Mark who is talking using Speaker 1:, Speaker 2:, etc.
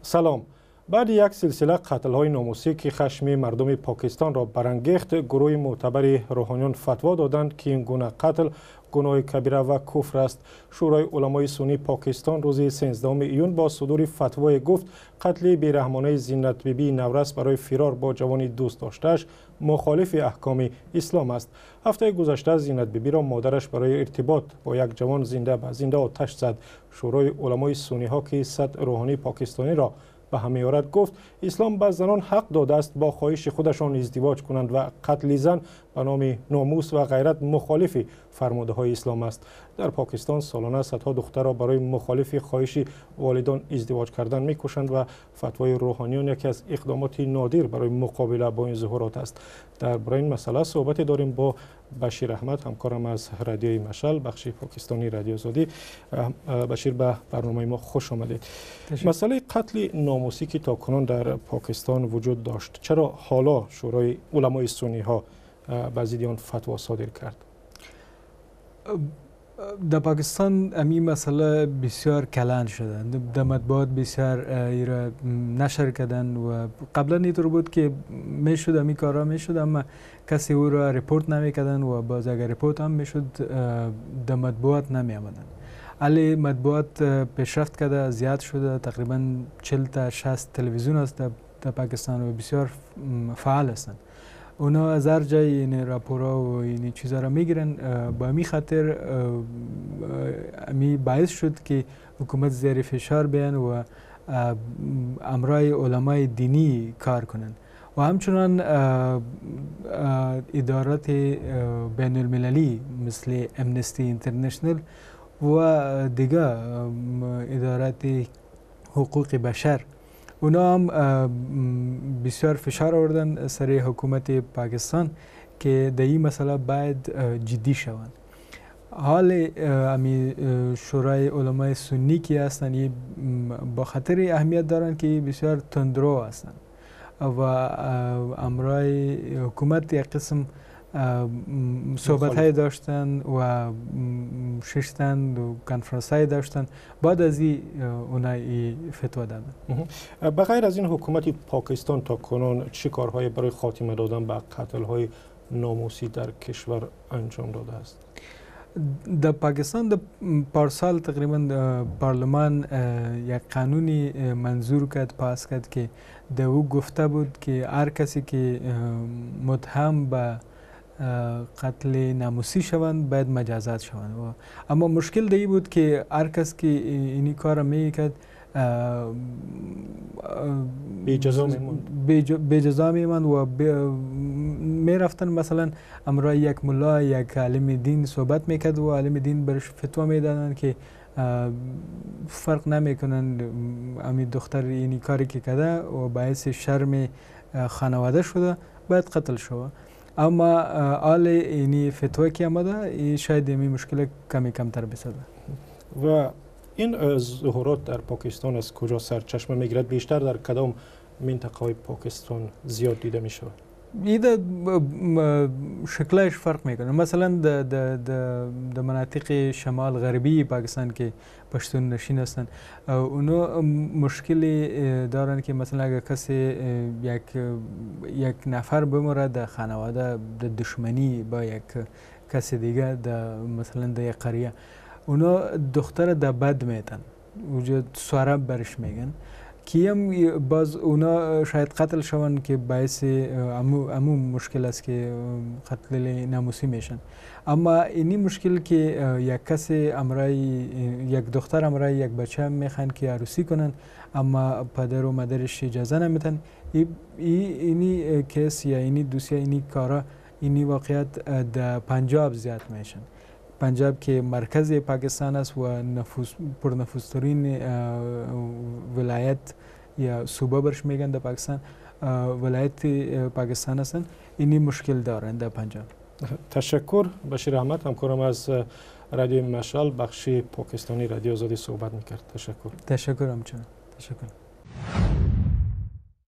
Speaker 1: Салом. Баъди як силсила қатлҳои номусӣ, ки хашми мардуми Покистонро барангехт, гурӯҳи мӯътабари рӯҳониён фатво доданд, ки ин гуна қатл гуноҳи кабира ва куфр аст. Шӯрои уламои суннии Покистон рӯзи 13 июн бо судури фатвое гуфт, қатли бераҳмонаи Зиннатбибии наврас барои фирор бо ҷавони дӯст доштааш мухолифи аҳкоми ислом аст. Ҳафтаи гузашта Зиннатбибиро модараш барои иртибот бо як ҷавон зинда ба зинда оташ зад. Шӯрои уламои сунниҳо, ки 100 рӯҳонии покистониро ба ҳам меорад, гуфт, ислом ба занон ҳақ додааст бо хоҳиши худашон издивоҷ кунанд ва қатли зан ба номи номус ва ғайрат мухолифи фармудаҳои ислом аст. Дар Покистон солона садҳо духтарро барои мухолифи хоҳиши волидон издивоҷ кардан мекушанд ва фатвои рӯҳониён яке аз иқдомоти нодир барои муқобила бо ин зуҳурот аст. Дар бораи ин масъала суҳбате дорем бо Башир Аҳмад, ҳамкорам аз Радиои Машал, бахши покистонии Радиои Озодӣ. Башир, ба барномаи мо хуш омадед. Масъалаи қатли номусӣ, ки то кунун дар Покистон вуҷуд дошт, чаро ҳоло Шӯрои уламои сунниҳо ба зидди он фатво содир кард?
Speaker 2: در پاکستان امی مسئله بسیار کلان شده. در مطبوعات بسیار ایرا نشر کردن و قبلا اینطور بود که میشد، امی کارا میشد، اما کسی او را report نمیکردن و باز اگر report هم میشد، در مطبوعات نمی آمدن. علی مطبوعات پیشرفت کرده، زیاد شده. تقریبا 40 تا 60 تلویزیون است در پاکستان و بسیار فعال هستند. اونا از هر جای این راپورا و این چیزا را میگیرن. با امی خاطر امی باعث شد که حکومت زیر فشار بیان و امرای علمای دینی کار کنن و همچنان ادارات بین المللی مثل Amnesty International و دیگه ادارات حقوق بشر، اونا هم بسیار فشار آوردن سر حکومت پاکستان که در این مسئله باید جدی شوند. حال امی شورای علمای سنی که هستند، با خاطر اهمیت دارند که بسیار تندرو هستند و امرای حکومت یک قسم صحبت های داشتن و ششتن و کنفرانس های داشتن. بعد از این اونا ای فتوا دادن.
Speaker 1: به غیر از این، حکومت پاکستان تا کنون چه کارهایی برای خاتمه دادن به قتل های ناموسی در کشور انجام داده است؟
Speaker 2: در پاکستان در پارسال تقریبا پارلمان یک قانونی منظور کرد، پاس کرد که در او گفته بود که هر کسی که متهم به قتل ناموسی شوند، باید مجازات شوند. اما مشکل دی بود که هر کس که اینی کار میکرد،
Speaker 1: بی جزا میموند.
Speaker 2: بی جزا میماند و میرفتن، مثلا امرای یک ملا، یک عالم دین صحبت میکرد و عالم دین برش فتوا میدادن که فرق نمیکنن، امی دختر اینی کاری که کرده و باعث شرم خانواده شده، باید قتل شوه. اما آل اینی فتوا که آمده، این شاید امی مشکل کمی کمتر بسازه.
Speaker 1: و این ظهورات در پاکستان از کجا سرچشمه میگیرد؟ بیشتر در کدام منطقه های پاکستان زیاد دیده می شود؟
Speaker 2: ایده شکلش فرق میکنه. مثلا د مناطق شمال غربی پاکستان که پشتون نشین هستند، اونا مشکلی دارن که مثلا اگر کسی یک نفر بمره در خانواده، د دشمنی با یک کسی دیگه، د مثلا د یک قریه، اونا دختر د بد میتن، وجود سواره برش میگن که هم باز اونا شاید قتل شوند که باعث امو مشکل است که قتل ناموسی میشن. اما اینی مشکل که یک کسی امرای یک دختر، امرای یک بچه میخوان که عروسی کنن، اما پدر و مادرش اجازه نمیتن، اینی case یا اینی دوسیه، اینی کارا، اینی واقعیت در پنجاب زیاد میشن. پنجاب که مرکز پاکستان است و نفوس پرنفوذترین ولایت یا صوبه برش میگن در پاکستان، ولایت پاکستان هستند، اینی مشکل دارند در پنجاب.
Speaker 1: تشکر. بشیر احمد، همکارم از رادیو مشال، بخش پاکستانی رادیو آزادی صحبت میکرد. تشکر.
Speaker 2: تشکر همچنان، تشکر.